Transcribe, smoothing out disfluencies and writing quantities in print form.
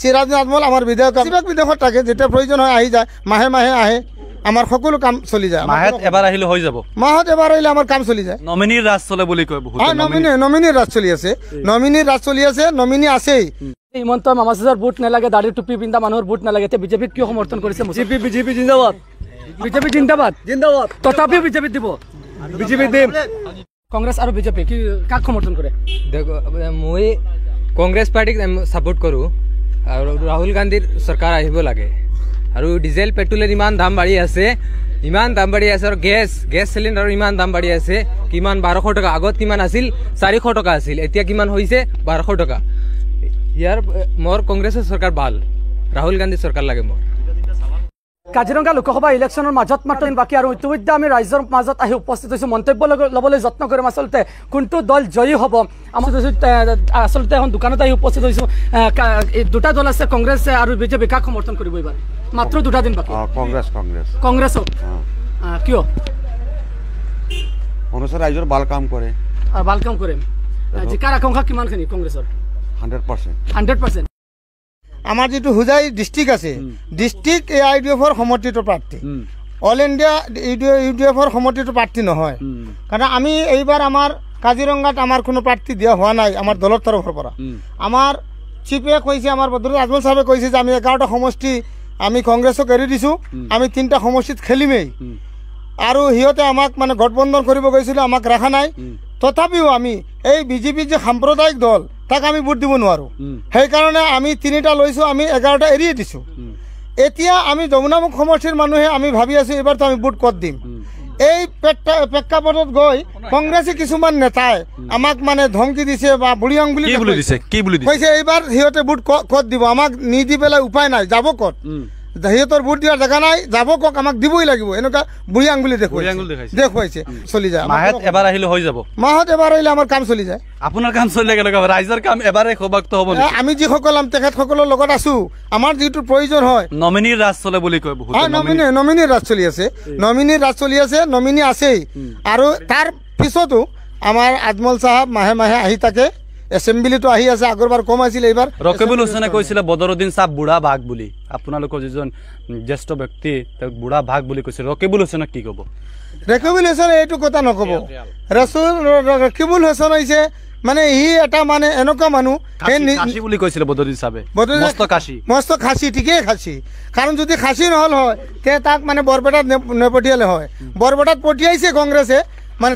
চিৰাজুদ্দিন আজমল আমাৰ বিধায়ক বেছিভাগ বিদেশত থাকে, যেতিয়া প্ৰয়োজন হয় আহি যায়, মাহে মাহে আহে, আমাৰ সকলো কাম চলি যায়। মাহত এবাৰ আহিলে হৈ যাব, মাহত এবাৰ আহিলে আমাৰ কাম চলি যায়। নমিনীৰ ৰাজ চলে বুলি কয় বহুত। নমিনীৰ ৰাজ চলি আছে, নমিনীৰ ৰাজ চলি আছে, নমিনী আছেই। হিমন্ত মামাচাৰ ভোট নালাগে, দাড়ি টুপি পিন্ধা মানুহৰ ভোট নালাগে। এতিয়া বিজেপিক কিয় সমৰ্থন কৰিছে? বিজেপি জিন্দাবাদ, বিজেপি জিন্দাবাদ, জিন্দাবাদ। তথাপিও বিজেপি দিব, বিজেপি দিম। কংগ্ৰেছ আৰু বিজেপি কি কাক সমৰ্থন কৰে? মই কংগ্ৰেছ পাৰ্টিক ছাপোৰ্ট কৰোঁ আৰু ৰাহুল গান্ধীৰ চৰকাৰ আহিব লাগে। আৰু ডিজেল পেট্ৰলৰ ইমান দাম বাঢ়ি আছে, ইমান দাম বাঢ়ি আছে, আৰু গেছ চিলিণ্ডাৰৰ ইমান দাম বাঢ়ি আছে। কিমান 1200 টকা, আগত কিমান আছিল 400 টকা আছিল, এতিয়া কিমান হৈছে 1200 টকা। ইয়াৰ মোৰ কংগ্ৰেছৰ চৰকাৰ ভাল, ৰাহুল গান্ধীৰ চৰকাৰ লাগে মোৰ। কাজিৰঙা লোকসভা ইলেকশ্যনৰ মাজত মাত্ৰ বাকী আৰু ইতিমধ্যে আমি ৰাইজৰ মাজত আহি উপস্থিত হৈছোঁ। মন্তব্য ল'বলৈ যত্ন কৰিম আচলতে কোনটো দল জয়ী হ'ব। আমি আচলতে এখন দোকানত আহি উপস্থিত হৈছোঁ। দুটা দল আছে, কংগ্ৰেছ আৰু বিজেপি, কাক সমৰ্থন কৰিব এইবাৰ? মাত্ৰ দুটা দিন বাকী। কংগ্ৰেছ, কংগ্ৰেছ, কংগ্ৰেছক। কিয়? কংগ্ৰেছৰ ৰাইজৰ ভাল কাম কৰে, ভাল কাম কৰে। জিকাৰ আকাংক্ষা কিমানখিনি কংগ্ৰেছৰ? 100%, 100%। আমাৰ যিটো হোজাই ডিষ্ট্ৰিক্ট আছে, ডিষ্ট্ৰিক্ট এ I D এফৰ সমৰ্থিত প্ৰাৰ্থী, অল ইণ্ডিয়া ইউ ডি এফৰ সমৰ্থিত প্ৰাৰ্থী নহয়। কাৰণ আমি এইবাৰ আমাৰ কাজিৰঙাত আমাৰ কোনো প্ৰাৰ্থী দিয়া হোৱা নাই আমাৰ দলৰ তৰফৰ পৰা। আমাৰ চিফে কৈছে, আমাৰ বদৰুদ্দিন আজমল চাহাবে কৈছে যে আমি 11টা সমষ্টি আমি কংগ্ৰেছক এৰি দিছোঁ, আমি 3টা সমষ্টিত খেলিমেই। আৰু সিহঁতে আমাক মানে গঠবন্ধন কৰিব গৈছিলে, আমাক ৰখা নাই। তথাপিও আমি এই বিজেপিৰ যে সাম্প্ৰদায়িক দল, তাক আমি ভোট দিব নোৱাৰোঁ। সেইকাৰণে আমি 3টা লৈছোঁ, আমি 11টা এৰিয়ে দিছোঁ। এতিয়া আমি যমুনামুখ সমষ্টিৰ মানুহে আমি ভাবি আছোঁ এইবাৰতো আমি ভোট ক'ত দিম। এই প্ৰেক্ষাপটত গৈ কংগ্ৰেছী কিছুমান নেতাই আমাক মানে ধমকি দিছে বা বুঢ়ী আঙুলি দিছে, কৈছে এইবাৰ সিহঁতে ভোট ক'ত দিব, আমাক নিদি পেলাই উপায় নাই, যাব ক'ত, সিহঁতৰ ভোট দিয়াৰ জেগা নাই, যাব কওক, আমাক দিবই লাগিব, এনেকুৱা বুঢ়ী আঙুলি দেখুৱাইছে। চলি যায়। মাহত এবাৰ আহিলে হৈ যাব, মাহত এবাৰ আহিলে আমাৰ কাম চলি যায়। আপোনাৰ কাম চলিলে কেনেকুৱা, ৰাইজৰ কাম এবাৰে সমাপ্ত হ'ব? আমি যিসকল তেখেতসকলৰ লগত আছো, আমাৰ যিটো প্ৰয়োজন হয়। নমিনীৰ ৰাজ চলে বুলি কয় বহুত। নমিনীৰ ৰাজ চলি আছে, নমিনীৰ ৰাজ চলি আছে, নমিনী আছেই। আৰু তাৰ পিছতো আমাৰ আজমল চাহাব মাহে মাহে আহি থাকে, এছেম্বলিটো আহি আছে, আগৰবাৰ কম আছিল, এইবাৰ। ৰকিবুল হুছেইনে কৈছিলে বদৰুদ্দিন চাহ বুঢ়া বাঘ বুলি, আপোনালোকৰ যিজন জ্যেষ্ঠ ব্যক্তি তেওঁক বুঢ়া বাঘ বুলি কৈছিল। ৰকিবুল হুছেইনক কি ক'ব? ৰকিবুল হুছেইনে এইটো কথা নক'ব। ৰকিবুল হুছেইন হৈছে মানে সি এটা মানে এনেকুৱা মানুহ বুলি কৈছিলে বদৰুদ্দিন চাহাবে, মস্ত খাচী, ঠিকেই খাচী। কাৰণ যদি খাচী নহ'ল হয় তে তাক মানে বৰপেটাত নপঠিয়ালে হয়, বৰপেটাত পঠিয়াইছে কংগ্ৰেছে মানে।